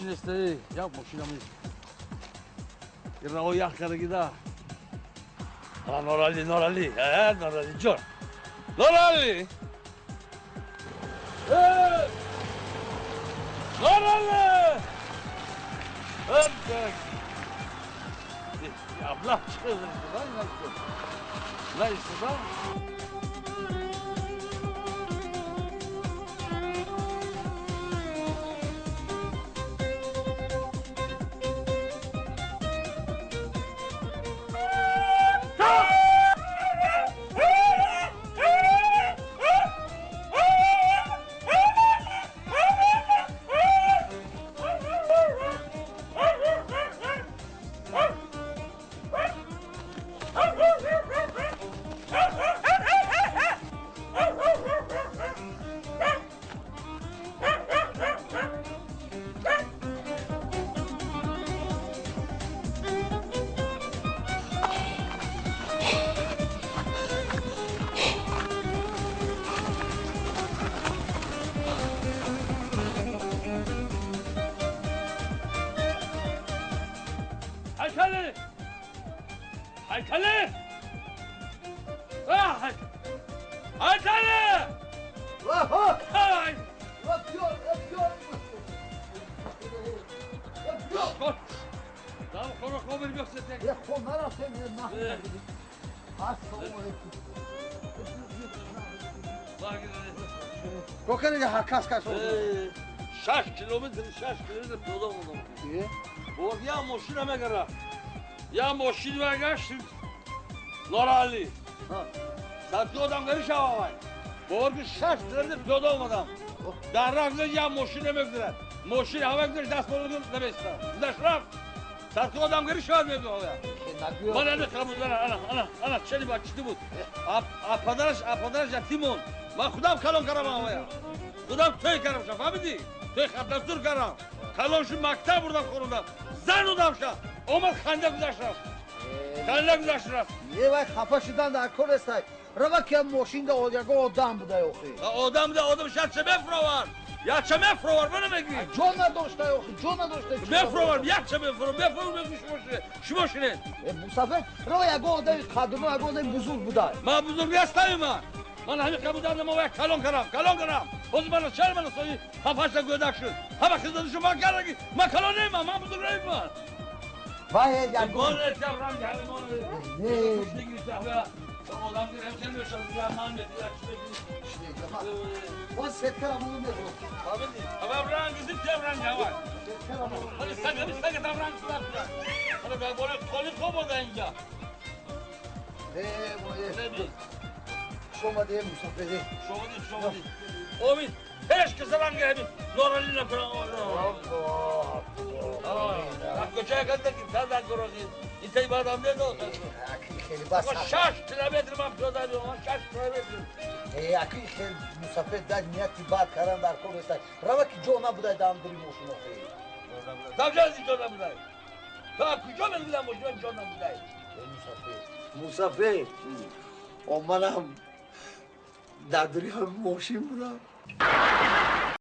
Мошин нест, як мошинам нест. Ирао ях кардагида. Ана Норали, Норали, Норали ҷон. Норали! Норали! Абла чиқирdi. На истода. Haykali! Ah! Haykali! Ay! 6 километр, 6 километр пиёда омадам. Я мошина мегара. Я мошин вагашт. Норали. Садки одамгари шававай. Бовар ки, 6 километр пиёда омадам. Дар роҳ я мошин намегузарад. Мошин ҳама гузашт, даст боло намеистад. Гузашт, рафт. Садки одамгари шавад мегӯям. Ман ана қабулдара, ана, ана, ана, чели бачити буд. А падараш, а падараш ятим монд. Ман худам калон кардам ҳамая. Худам тӯй кардам ша, фаҳмидӣ? Тӯй хатнастур кардам. Калон шуд, мактаб бурдам, хондам. Зан додам ша. Омад, ханда гузашт, рафт. Ханда гузашт, рафт. Е, вай хафа шудан дар кор нестай. Рава ки мошинда ягон одам буда охи. Одам буда, одам шад ча мефровар. Як ча мефровар, мана мегӯӣ. Ҷо надошта охи, ҷо надошта. Мефровар, як ча мефровар, мефровар, мегӯ шумо шинед. Шумо шинед. Э, мусафир, рава ягон одами қадруно, ягон одами бузург буда. Ман бузург нестам, ман. Ман ҳамин қабударда ма як калон кардам, калон кардам. Ҳозир мана чар мана сои ҳафташта гӯдак шуд. Ҳама хизмати шумо ман кардаги. Ман калон немам, ман бузург немам. Вай ягон. Не. Одам Он сеткара муну мехӯрд. Ава ранг зид ранг ава. Ҳали сага сага там ранг суда. Ҳали ба боле толи хоб инҷа. Э, моe. Шомаде, мусафире. Шомади, шомади. Омид, ҳеч каса ранг ҳамин норали накунам. Кӯча канда ки тадан куроги. Интай бадам не дод. Аки хеле бас. 6 километр ман пиёда меомам, 6 километр. Э, аки хел мусафир дар нияти бад кардан дар кор нестай. Рава ки ҷо набудай дар дури мошин охи. Тавҷази ҷо набудай. Та куҷо мегӯям, мошин ҷо набудай. Э, мусафир. Мусафир. Оманам дар дури ҳамин мошин будам.